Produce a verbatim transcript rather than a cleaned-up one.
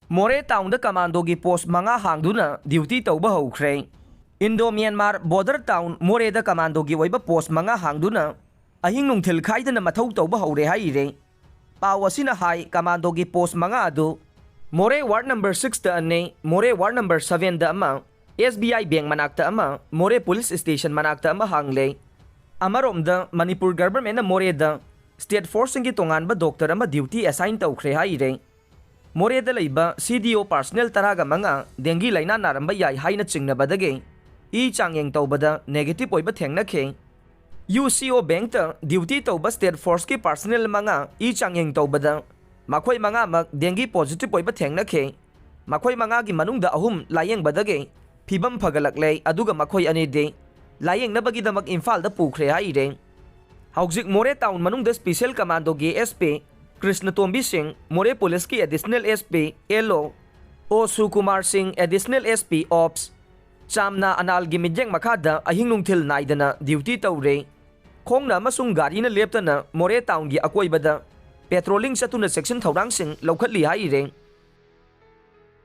ꯃꯣꯔꯦ ꯇꯥꯎꯟꯗ ꯀꯃꯥꯟꯗꯣꯒꯤ ꯄꯣꯁ ꯃꯉꯥ ꯍꯥꯡꯗꯨꯅ ꯗ꯭ꯌꯨꯇꯤ ꯇꯧꯕ ꯍꯧꯈ꯭ꯔꯦ꯫ ꯏꯟꯗꯣ ꯃ꯭ꯌꯥꯟꯃꯥꯔ ꯕꯣꯔꯗꯔ ꯇꯥꯎꯟ ꯃꯣꯔꯦꯗ ꯀꯃꯥꯟꯗꯣꯒꯤ ꯑꯣꯏꯕ ꯄꯣꯁ ꯃꯉꯥ ꯍꯥꯡꯗꯨꯅ ꯑꯍꯤꯡ ꯅꯨꯡꯊꯤꯜ ꯈꯥꯏꯗꯅ ꯃꯊꯧ ꯇꯧꯕ ꯍꯧꯔꯦ ꯍꯥꯏꯔꯦ꯫ ꯄꯥꯎ ꯑꯁꯤꯅ ꯍꯥꯏ, ꯀꯃꯥꯟꯗꯣꯒꯤ ꯄꯣꯁ ꯃꯉꯥ ꯑꯗꯨ ꯃꯣꯔꯦ ꯋꯥꯔꯗ ꯅꯝꯕꯔ ꯁꯤꯛꯁꯇ ꯑꯅꯤ, ꯃꯣꯔꯦ ꯋꯥꯔꯗ ꯅꯝꯕꯔ ꯁꯚꯦꯟꯗ ꯑꯃ, ꯑꯦꯁ ꯕꯤ ꯑꯥꯏ ꯕꯦꯡ ꯃꯅꯥꯛꯇ ꯑꯃ, ꯃꯣꯔꯦ ꯄꯨꯂꯤꯁ ꯁ꯭ꯇꯦꯁꯟ ꯃꯅꯥꯛꯇ ꯑꯃ ꯍꯥꯡꯂꯦ꯫ ꯑꯃꯔꯣꯝꯗ ꯃꯅꯤꯄꯨꯔ ꯒꯚꯔꯟꯃꯦꯟꯠꯅ ꯃꯣꯔꯦꯗ ꯁ꯭ꯇꯦꯠ ꯐꯣꯔꯁꯁꯤꯡꯒꯤ ꯇꯣꯉꯥꯟꯕ ꯗꯣꯛꯇꯔ ꯑꯃ ꯗ꯭ꯌꯨꯇꯤ ꯑꯦꯁꯥꯏꯟ ꯇꯧꯈ꯭ꯔꯦ ꯍꯥꯏꯔꯦ꯫ ꯃꯣꯔꯦꯗ ꯂꯩꯕ ꯁꯤ ꯗꯤ ꯑꯣ ꯄꯥꯔꯁꯅꯦꯜ ꯇꯔꯥꯒ ꯃꯉꯥ ꯗꯦꯡꯒꯤ ꯂꯥꯏꯅꯥ ꯅꯥꯔꯝꯕ ꯌꯥꯏ ꯍꯥꯏꯅ ꯆꯤꯡꯅꯕꯗꯒꯤ ꯏ ꯆꯥꯡꯌꯦꯡ ꯇꯧꯕꯗ ꯅꯦꯒꯦꯇꯤꯚ ꯑꯣꯏꯕ ꯊꯦꯡꯅꯈꯤ꯫ ꯌꯨ ꯁꯤ ꯑꯣ ꯕꯦꯡꯛꯇ ꯗ꯭ꯌꯨꯇꯤ ꯇꯧꯕ ꯁ꯭ꯇꯦꯠ ꯐꯣꯔꯁꯀꯤ ꯄꯥꯔꯁꯅꯦꯜ ꯃꯉꯥ ꯏ ꯆꯥꯡꯌꯦꯡ ꯇꯧꯕꯗ ꯃꯈꯣꯏ ꯃꯉꯥꯃꯛ ꯗꯦꯡꯒꯤ ꯄꯣꯖꯤꯇꯤꯚ ꯑꯣꯏꯕ ꯊꯦꯡꯅꯈꯤ꯫ ꯃꯈꯣꯏ ꯃꯉꯥꯒꯤ ꯃꯅꯨꯡꯗ ꯑꯍꯨꯝ ꯂꯥꯌꯦꯡꯕꯗꯒꯤ ꯐꯤꯕꯝ ꯐꯒꯠꯂꯛꯂꯦ, ꯑꯗꯨꯒ ꯃꯈꯣꯏ ꯑꯅꯤꯗꯤ ꯂꯥꯌꯦꯡꯅꯕꯒꯤꯗꯃꯛ ꯏꯝꯐꯥꯜꯗ ꯄꯨꯈ꯭ꯔꯦ ꯍꯥꯏꯔꯦ꯫ ꯍꯧꯖꯤꯛ ꯃꯣꯔꯦ ꯇꯥꯎꯟ ꯃꯅꯨꯡꯗ ꯁ꯭ꯄꯦꯁꯦꯜ ꯀꯃꯥꯟꯗꯣꯒꯤ ꯑꯦꯁ ꯄꯤ ꯀ꯭ꯔꯤꯁꯅꯇꯣꯝꯕꯤ ꯁꯤꯡ, ꯃꯣꯔꯦ ꯄꯨꯂꯤꯁꯀꯤ ꯑꯦꯗꯤꯁꯅꯦꯜ ꯑꯦꯁ ꯄꯤ ꯑꯦꯜ ꯑꯣ, ꯑꯣ ꯁꯨꯀꯨꯃꯥꯔ ꯁꯤꯡ, ꯑꯦꯗꯤꯁꯅꯦꯜ ꯑꯦꯁ ꯄꯤ ꯑꯣꯞꯁ, ꯆꯥꯝꯅꯥ ꯑꯅꯥꯜꯒꯤ ꯃꯤꯠꯌꯦꯡ ꯃꯈꯥꯗ ꯑꯍꯤꯡ ꯅꯨꯡꯊꯤꯜ ꯅꯥꯏꯗꯅ ꯗ꯭ꯌꯨꯇꯤ ꯇꯧꯔꯦ꯫ ꯈꯣꯡꯅ ꯑꯃꯁꯨꯡ ꯒꯥꯔꯤꯅ ꯂꯦꯞꯇꯅ ꯃꯣꯔꯦ ꯇꯥꯎꯟꯒꯤ ꯑꯀꯣꯏꯕꯗ ꯄꯦꯇ꯭ꯔꯣꯂꯤꯡ ꯆꯠꯇꯨꯅ ꯆꯦꯛꯁꯤꯟ ꯊꯧꯔꯥꯡꯁꯤꯡ ꯂꯧꯈꯠꯂꯤ ꯍꯥꯏꯔꯦ꯫